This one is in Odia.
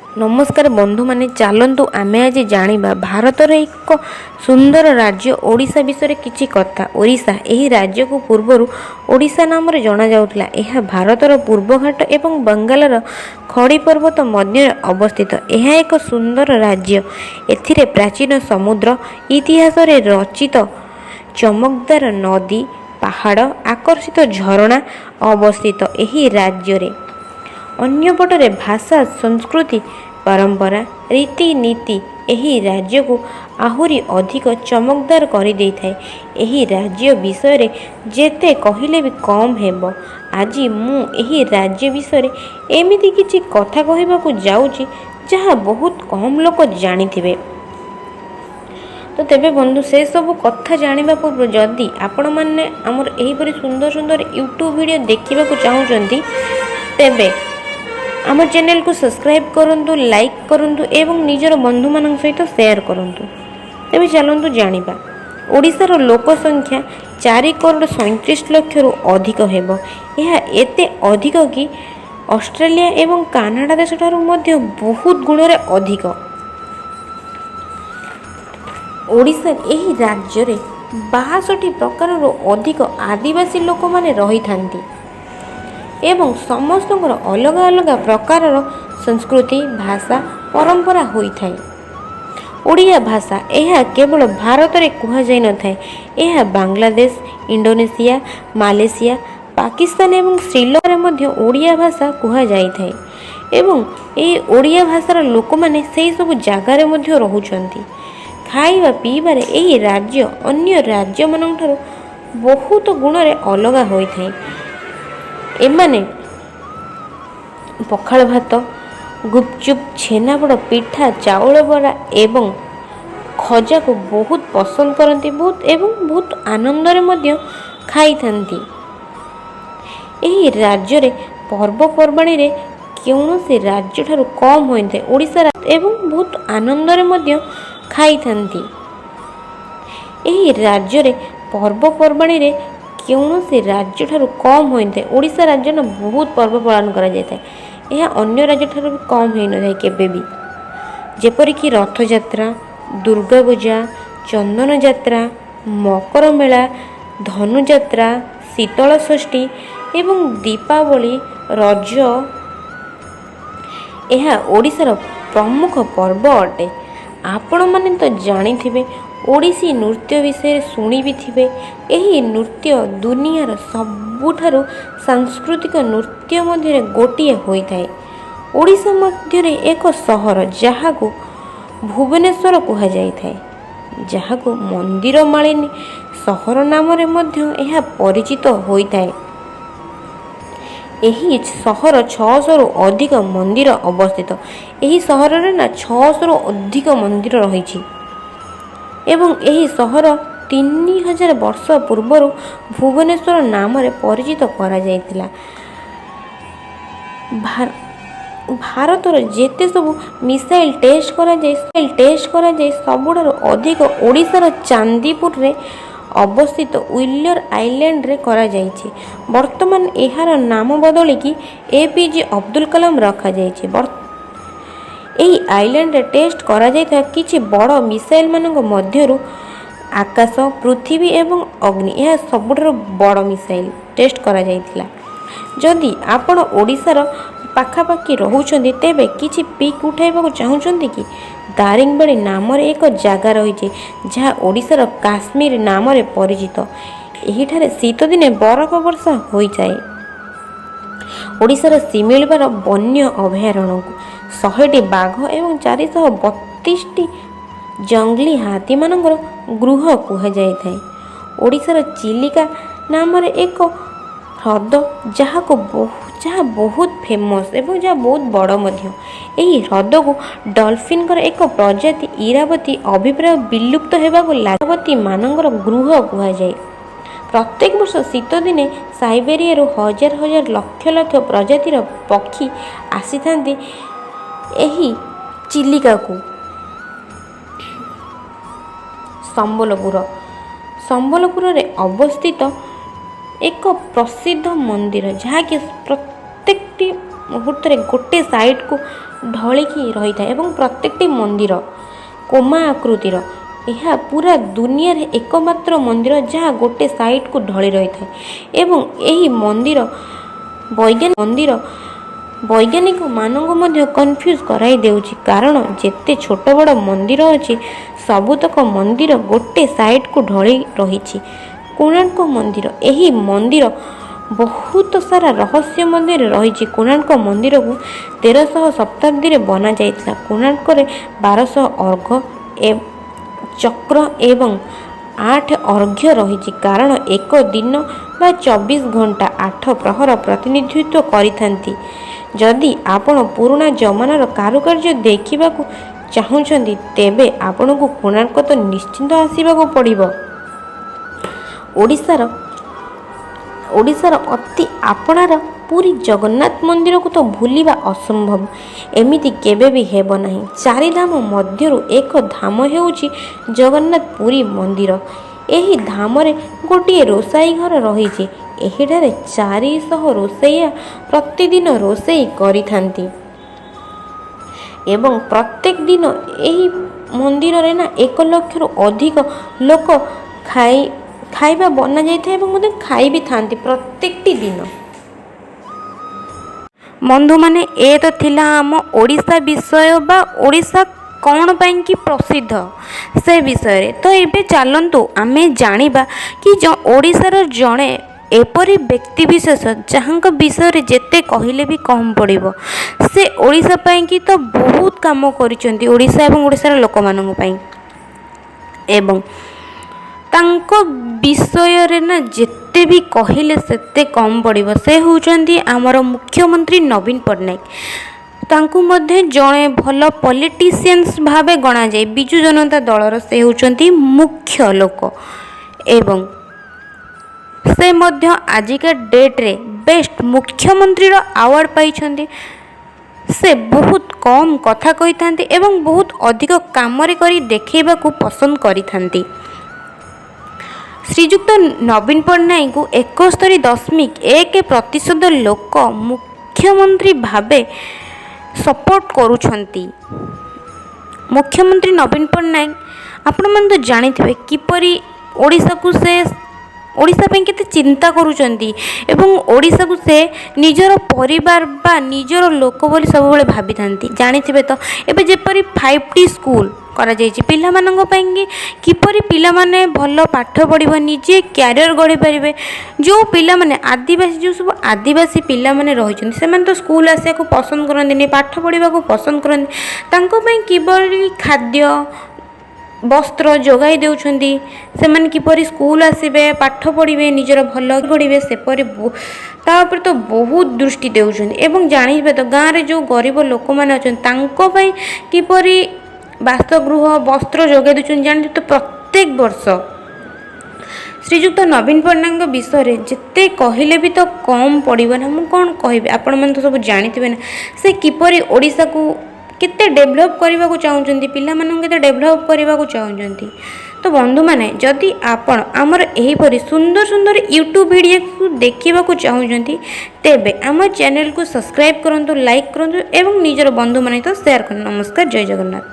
ନମସ୍କାର ବନ୍ଧୁମାନେ, ଚାଲନ୍ତୁ ଆମେ ଆଜି ଜାଣିବା ଭାରତର ଏକ ସୁନ୍ଦର ରାଜ୍ୟ ଓଡ଼ିଶା ବିଷୟରେ କିଛି କଥା। ଓଡ଼ିଶା ଏହି ରାଜ୍ୟକୁ ପୂର୍ବରୁ ଓଡ଼ିଶା ନାମରେ ଜଣାଯାଉଥିଲା। ଏହା ଭାରତର ପୂର୍ବଘାଟ ଏବଂ ବଙ୍ଗାଳର ଖଡ଼ି ପର୍ବତ ମଧ୍ୟରେ ଅବସ୍ଥିତ। ଏହା ଏକ ସୁନ୍ଦର ରାଜ୍ୟ। ଏଥିରେ ପ୍ରାଚୀନ ସମୁଦ୍ର ଇତିହାସରେ ରଚିତ ଚମକଦାର ନଦୀ, ପାହାଡ଼, ଆକର୍ଷିତ ଝରଣା ଅବସ୍ଥିତ ଏହି ରାଜ୍ୟରେ। ଅନ୍ୟପଟରେ ଭାଷା, ସଂସ୍କୃତି, ପରମ୍ପରା, ରୀତିନୀତି ଏହି ରାଜ୍ୟକୁ ଆହୁରି ଅଧିକ ଚମକଦାର କରିଦେଇଥାଏ। ଏହି ରାଜ୍ୟ ବିଷୟରେ ଯେତେ କହିଲେ ବି କମ୍ ହେବ। ଆଜି ମୁଁ ଏହି ରାଜ୍ୟ ବିଷୟରେ ଏମିତି କିଛି କଥା କହିବାକୁ ଯାଉଛି, ଯାହା ବହୁତ କମ୍ ଲୋକ ଜାଣିଥିବେ। ତ ତେବେ ବନ୍ଧୁ, ସେସବୁ କଥା ଜାଣିବା ପୂର୍ବରୁ ଯଦି ଆପଣମାନେ ଆମର ଏହିପରି ସୁନ୍ଦର ସୁନ୍ଦର ୟୁଟ୍ୟୁବ୍ ଭିଡ଼ିଓ ଦେଖିବାକୁ ଚାହୁଁଛନ୍ତି, ତେବେ ଆମ ଚ୍ୟାନେଲକୁ ସବସ୍କ୍ରାଇବ୍ କରନ୍ତୁ, ଲାଇକ୍ କରନ୍ତୁ ଏବଂ ନିଜର ବନ୍ଧୁମାନଙ୍କ ସହିତ ସେୟାର କରନ୍ତୁ। ତେବେ ଚାଲନ୍ତୁ ଜାଣିବା। ଓଡ଼ିଶାର ଲୋକ ସଂଖ୍ୟା 4 କରୋଡ଼ 37 ଲକ୍ଷରୁ ଅଧିକ ହେବ। ଏହା ଏତେ ଅଧିକ କି ଅଷ୍ଟ୍ରେଲିଆ ଏବଂ କାନାଡ଼ା ଦେଶଠାରୁ ମଧ୍ୟ ବହୁତ ଗୁଣରେ ଅଧିକ। ଓଡ଼ିଶା ଏହି ରାଜ୍ୟରେ 62 ପ୍ରକାରରୁ ଅଧିକ ଆଦିବାସୀ ଲୋକମାନେ ରହିଥାନ୍ତି ଏବଂ ସମସ୍ତଙ୍କର ଅଲଗା ଅଲଗା ପ୍ରକାରର ସଂସ୍କୃତି, ଭାଷା, ପରମ୍ପରା ହୋଇଥାଏ। ଓଡ଼ିଆ ଭାଷା, ଏହା କେବଳ ଭାରତରେ କୁହାଯାଇନଥାଏ। ଏହା ବାଂଲାଦେଶ, ଇଣ୍ଡୋନେସିଆ, ମାଲେସିଆ, ପାକିସ୍ତାନ ଏବଂ ଶ୍ରୀଲଙ୍କାରେ ମଧ୍ୟ ଓଡ଼ିଆ ଭାଷା କୁହାଯାଇଥାଏ ଏବଂ ଏହି ଓଡ଼ିଆ ଭାଷାର ଲୋକମାନେ ସେହି ସବୁ ଜାଗାରେ ମଧ୍ୟ ରହୁଛନ୍ତି। ଖାଇବା ପିଇବାରେ ଏହି ରାଜ୍ୟ ଅନ୍ୟ ରାଜ୍ୟମାନଙ୍କଠାରୁ ବହୁତ ଗୁଣରେ ଅଲଗା ହୋଇଥାଏ। ଏମାନେ ପଖାଳ ଭାତ, ଗୁପଚୁପ୍, ଛେନାପୋଡ଼, ପିଠା, ଚାଉଳ ବରା ଏବଂ ଖଜାକୁ ବହୁତ ପସନ୍ଦ କରନ୍ତି ବହୁତ ଏବଂ ବହୁତ ଆନନ୍ଦରେ ମଧ୍ୟ ଖାଇଥାନ୍ତି। ଏହି ରାଜ୍ୟରେ ପର୍ବପର୍ବାଣିରେ କୌଣସି ରାଜ୍ୟଠାରୁ କମ୍ ହୋଇଥାଏ ଓଡ଼ିଶା ଏବଂ ବହୁତ ଆନନ୍ଦରେ ମଧ୍ୟ ଖାଇଥାନ୍ତି। ଏହି ରାଜ୍ୟରେ ପର୍ବପର୍ବାଣିରେ କୌଣସି ରାଜ୍ୟଠାରୁ କମ୍ ହୋଇଥାଏ। ଓଡ଼ିଶା ରାଜ୍ୟର ବହୁତ ପର୍ବ ପାଳନ କରାଯାଇଥାଏ। ଏହା ଅନ୍ୟ ରାଜ୍ୟଠାରୁ ବି କମ୍ ହୋଇନଥାଏ କେବେ ବି। ଯେପରିକି ରଥଯାତ୍ରା, ଦୁର୍ଗା ପୂଜା, ଚନ୍ଦନ ଯାତ୍ରା, ମକର ମେଳା, ଧନୁଯାତ୍ରା, ଶୀତଳ ଷଷ୍ଠୀ ଏବଂ ଦୀପାବଳି, ରଜ, ଏହା ଓଡ଼ିଶାର ପ୍ରମୁଖ ପର୍ବ ଅଟେ। ଆପଣମାନେ ତ ଜାଣିଥିବେ, ଓଡ଼ିଶୀ ନୃତ୍ୟ ବିଷୟରେ ଶୁଣି ବି ଥିବେ। ଏହି ନୃତ୍ୟ ଦୁନିଆର ସବୁଠାରୁ ସାଂସ୍କୃତିକ ନୃତ୍ୟ ମଧ୍ୟରେ ଗୋଟିଏ ହୋଇଥାଏ। ଓଡ଼ିଶା ମଧ୍ୟରେ ଏକ ସହର, ଯାହାକୁ ଭୁବନେଶ୍ୱର କୁହାଯାଇଥାଏ, ଯାହାକୁ ମନ୍ଦିର ମାଳିନୀ ସହର ନାମରେ ମଧ୍ୟ ଏହା ପରିଚିତ ହୋଇଥାଏ। ଏହି ସହର 600ରୁ ଅଧିକ ମନ୍ଦିର ଅବସ୍ଥିତ। ଏହି ସହରରେ ନା 600ରୁ ଅଧିକ ମନ୍ଦିର ରହିଛି ଏବଂ ଏହି ସହର 3000 ବର୍ଷ ପୂର୍ବରୁ ଭୁବନେଶ୍ୱର ନାମରେ ପରିଚିତ କରାଯାଇଥିଲା। ଭାରତର ଯେତେ ସବୁ ମିସାଇଲ୍ ଟେଷ୍ଟ କରାଯାଏ, ସବୁଠାରୁ ଅଧିକ ଓଡ଼ିଶାର ଚାନ୍ଦିପୁରରେ ଅବସ୍ଥିତ ହ୍ୱିଲର ଆଇଲ୍ୟାଣ୍ଡରେ କରାଯାଇଛି। ବର୍ତ୍ତମାନ ଏହାର ନାମ ବଦଳିକି ଏପିଜେ ଅବଦୁଲ କଲାମ ରଖାଯାଇଛି। ଏହି ଆଇଲ୍ୟାଣ୍ଡରେ ଟେଷ୍ଟ କରାଯାଇଥିବା କିଛି ବଡ଼ ମିସାଇଲମାନଙ୍କ ମଧ୍ୟରୁ ଆକାଶ, ପୃଥିବୀ ଏବଂ ଅଗ୍ନି, ଏହା ସବୁଠାରୁ ବଡ଼ ମିସାଇଲ୍ ଟେଷ୍ଟ କରାଯାଇଥିଲା। ଯଦି ଆପଣ ଓଡ଼ିଶାର ପାଖାପାଖି ରହୁଛନ୍ତି, ତେବେ କିଛି ପିକ୍ ଉଠାଇବାକୁ ଚାହୁଁଛନ୍ତି କି, ଦାରିଙ୍ଗବାଡ଼ି ନାମରେ ଏକ ଜାଗା ରହିଛି, ଯାହା ଓଡ଼ିଶାର କାଶ୍ମୀର ନାମରେ ପରିଚିତ। ଏହିଠାରେ ଶୀତଦିନେ ବରଫ ବର୍ଷା ହୋଇଯାଏ। ଓଡ଼ିଶାର ଶିମିଳିପାଳ ବନ୍ୟ ଅଭୟାରଣ୍ୟକୁ 100ଟି ବାଘ ଏବଂ 432ଟି ଜଙ୍ଗଲୀ ହାତୀମାନଙ୍କର ଗୃହ କୁହାଯାଇଥାଏ। ଓଡ଼ିଶାର ଚିଲିକା ନାମରେ ଏକ ହ୍ରଦ, ଯାହା ବହୁତ ଫେମସ୍ ଏବଂ ଯାହା ବହୁତ ବଡ଼ ମଧ୍ୟ। ଏହି ହ୍ରଦକୁ ଡଲଫିନ୍ଙ୍କର ଏକ ପ୍ରଜାତି ଇରାବତୀ ଅଭିପ୍ରାୟ ବିଲୁପ୍ତ ହେବାକୁ ମାନଙ୍କର ଗୃହ କୁହାଯାଏ। ପ୍ରତ୍ୟେକ ବର୍ଷ ଶୀତଦିନେ ସାଇବେରିଆରୁ ହଜାର ହଜାର, ଲକ୍ଷ ଲକ୍ଷ ପ୍ରଜାତିର ପକ୍ଷୀ ଆସିଥାନ୍ତି ଏହି ଚିଲିକାକୁ। ସମ୍ବଲପୁରରେ ଅବସ୍ଥିତ ଏକ ପ୍ରସିଦ୍ଧ ମନ୍ଦିର, ଯାହାକି ପ୍ରତ୍ୟେକଟି ମୁହୂର୍ତ୍ତରେ ଗୋଟେ ସାଇଡ଼କୁ ଢଳିକି ରହିଥାଏ ଏବଂ ପ୍ରତ୍ୟେକଟି ମନ୍ଦିର କୋମା ଆକୃତିର। ଏହା ପୁରା ଦୁନିଆରେ ଏକମାତ୍ର ମନ୍ଦିର ଯାହା ଗୋଟେ ସାଇଡ଼କୁ ଢଳି ରହିଥାଏ ଏବଂ ଏହି ମନ୍ଦିର ବୈଜ୍ଞାନିକମାନଙ୍କୁ ମଧ୍ୟ କନଫ୍ୟୁଜ୍ କରାଇ ଦେଉଛି, କାରଣ ଯେତେ ଛୋଟ ବଡ଼ ମନ୍ଦିର ଅଛି, ସବୁତକ ମନ୍ଦିର ଗୋଟେ ସାଇଡ଼କୁ ଢଳି ରହିଛି। କୋଣାର୍କ ମନ୍ଦିର, ଏହି ମନ୍ଦିର ବହୁତ ସାରା ରହସ୍ୟ ମଧ୍ୟରେ ରହିଛି। କୋଣାର୍କ ମନ୍ଦିରକୁ 1300 ଶତାବ୍ଦୀରେ ବନାଯାଇଥିଲା। କୋଣାର୍କରେ 1200 ଅର୍ଘ ଚକ୍ର ଏବଂ 8 ଅର୍ଘ୍ୟ ରହିଛି, କାରଣ ଏକ ଦିନ ବା 24 ଘଣ୍ଟା 8 ପ୍ରହର ପ୍ରତିନିଧିତ୍ୱ କରିଥାନ୍ତି। ଯଦି ଆପଣ ପୁରୁଣା ଜମାନାର କାରୁକାର୍ଯ୍ୟ ଦେଖିବାକୁ ଚାହୁଁଛନ୍ତି, ତେବେ ଆପଣଙ୍କୁ କୋଣାର୍କ ତ ନିଶ୍ଚିନ୍ତ ଆସିବାକୁ ପଡ଼ିବ। ଓଡ଼ିଶାର ଅତି ଆପଣାର ପୁରୀ ଜଗନ୍ନାଥ ମନ୍ଦିରକୁ ତ ଭୁଲିବା ଅସମ୍ଭବ, ଏମିତି କେବେ ବି ହେବ ନାହିଁ। ଚାରିଧାମ ମଧ୍ୟରୁ ଏକ ଧାମ ହେଉଛି ଜଗନ୍ନାଥ ପୁରୀ ମନ୍ଦିର। ଏହି ଧାମରେ ଗୋଟିଏ ରୋଷାଇ ଘର ରହିଛି। ଏହିଠାରେ 400 ରୋଷେଇଆ ପ୍ରତିଦିନ ରୋଷେଇ କରିଥାନ୍ତି ଏବଂ ପ୍ରତ୍ୟେକ ଦିନ ଏହି ମନ୍ଦିରରେ ନା 1 ଲକ୍ଷରୁ ଅଧିକ ଲୋକ ଖାଇବା ବନାଯାଇଥାଏ ଏବଂ ମଧ୍ୟ ଖାଇ ବି ଥାନ୍ତି ପ୍ରତ୍ୟେକଟି ଦିନ। ବନ୍ଧୁମାନେ, ଏ ତ ଥିଲା ଆମ ଓଡ଼ିଶା ବିଷୟ ବା ଓଡ଼ିଶା କ'ଣ ପାଇଁକି ପ୍ରସିଦ୍ଧ ସେ ବିଷୟରେ। ତ ଏବେ ଚାଲନ୍ତୁ ଆମେ ଜାଣିବା କି ଓଡ଼ିଶାର ଜଣେ ଏପରି ବ୍ୟକ୍ତି ବିଶେଷ ଯାହାଙ୍କ ବିଷୟରେ ଯେତେ କହିଲେ ବି କମ୍ ପଡ଼ିବ। ସେ ଓଡ଼ିଶା ପାଇଁକି ତ ବହୁତ କାମ କରିଛନ୍ତି, ଓଡ଼ିଶା ଏବଂ ଓଡ଼ିଶାର ଲୋକମାନଙ୍କ ପାଇଁ, ଏବଂ ତାଙ୍କ ବିଷୟରେ ନା ଯେତେ ବି କହିଲେ ସେତେ କମ୍ ପଡ଼ିବ। ସେ ହେଉଛନ୍ତି ଆମର ମୁଖ୍ୟମନ୍ତ୍ରୀ ନବୀନ ପଟ୍ଟନାୟକ। ତାଙ୍କୁ ମଧ୍ୟ ଜଣେ ଭଲ ପଲିଟିସିଆନ୍ସ ଭାବେ ଗଣାଯାଏ। ବିଜୁ ଜନତା ଦଳର ସେ ହେଉଛନ୍ତି ମୁଖ୍ୟ ଲୋକ ଏବଂ ସେ ମଧ୍ୟ ଆଜିକା ଡେଟ୍ରେ ବେଷ୍ଟ ମୁଖ୍ୟମନ୍ତ୍ରୀର ଆୱାର୍ଡ଼ ପାଇଛନ୍ତି। ସେ ବହୁତ କମ୍ କଥା କହିଥାନ୍ତି ଏବଂ ବହୁତ ଅଧିକ କାମରେ କରି ଦେଖାଇବାକୁ ପସନ୍ଦ କରିଥାନ୍ତି। ଶ୍ରୀଯୁକ୍ତ ନବୀନ ପଟ୍ଟନାୟକଙ୍କୁ 71.1% ଲୋକ ମୁଖ୍ୟମନ୍ତ୍ରୀ ଭାବେ ସପୋର୍ଟ କରୁଛନ୍ତି। ମୁଖ୍ୟମନ୍ତ୍ରୀ ନବୀନ ପଟ୍ଟନାୟକ, ଆପଣମାନେ ତ ଜାଣିଥିବେ କିପରି ଓଡ଼ିଶାକୁ ସେ ଓଡ଼ିଶା ପାଇଁ କେତେ ଚିନ୍ତା କରୁଛନ୍ତି ଏବଂ ଓଡ଼ିଶାକୁ ସେ ନିଜର ପରିବାର ବା ନିଜର ଲୋକ ବୋଲି ସବୁବେଳେ ଭାବିଥାନ୍ତି। ଜାଣିଥିବେ ତ ଏବେ ଯେପରି 5ଟି ସ୍କୁଲ କରାଯାଇଛି ପିଲାମାନଙ୍କ ପାଇଁକି, କିପରି ପିଲାମାନେ ଭଲ ପାଠ ପଢ଼ିବ, ନିଜେ କ୍ୟାରିୟର ଗଢ଼ିପାରିବେ। ଯେଉଁ ପିଲାମାନେ ଆଦିବାସୀ, ଯେଉଁ ସବୁ ଆଦିବାସୀ ପିଲାମାନେ ରହିଛନ୍ତି, ସେମାନେ ତ ସ୍କୁଲ ଆସିବାକୁ ପସନ୍ଦ କରନ୍ତିନି, ପାଠ ପଢ଼ିବାକୁ ପସନ୍ଦ କରନ୍ତି, ତାଙ୍କ ପାଇଁ କିପରି ଖାଦ୍ୟ ବସ୍ତ୍ର ଯୋଗାଇ ଦେଉଛନ୍ତି, ସେମାନେ କିପରି ସ୍କୁଲ ଆସିବେ, ପାଠ ପଢ଼ିବେ, ନିଜର ଭଲ ଗଢ଼ିବେ, ସେପରି ତା ଉପରେ ତ ବହୁତ ଦୃଷ୍ଟି ଦେଉଛନ୍ତି। ଏବଂ ଜାଣିବେ ତ ଗାଁରେ ଯେଉଁ ଗରିବ ଲୋକମାନେ ଅଛନ୍ତି, ତାଙ୍କ ପାଇଁ କିପରି ବାସଗୃହ, ବସ୍ତ୍ର ଯୋଗାଇ ଦେଉଛନ୍ତି, ଜାଣିଥିବେ ତ ପ୍ରତ୍ୟେକ ବର୍ଷ। ଶ୍ରୀଯୁକ୍ତ ନବୀନ ପଟ୍ଟନାୟକଙ୍କ ବିଷୟରେ ଯେତେ କହିଲେ ବି ତ କମ୍ ପଡ଼ିବ ନା। ମୁଁ କ'ଣ କହିବି, ଆପଣମାନେ ତ ସବୁ ଜାଣିଥିବେ ନା ସେ କିପରି ଓଡ଼ିଶାକୁ କେତେ ଡେଭଲପ୍ କରିବାକୁ ଚାହୁଁଛନ୍ତି, ପିଲାମାନଙ୍କୁ କେତେ ଡେଭଲପ୍ କରିବାକୁ ଚାହୁଁଛନ୍ତି। ତ ବନ୍ଧୁମାନେ, ଯଦି ଆପଣ ଆମର ଏହିପରି ସୁନ୍ଦର ସୁନ୍ଦର ୟୁଟ୍ୟୁବ୍ ଭିଡ଼ିଓକୁ ଦେଖିବାକୁ ଚାହୁଁଛନ୍ତି, ତେବେ ଆମ ଚ୍ୟାନେଲକୁ ସବସ୍କ୍ରାଇବ୍ କରନ୍ତୁ, ଲାଇକ୍ କରନ୍ତୁ ଏବଂ ନିଜର ବନ୍ଧୁମାନଙ୍କ ସହିତ ସେୟାର କରନ୍ତୁ। ନମସ୍କାର, ଜୟ ଜଗନ୍ନାଥ।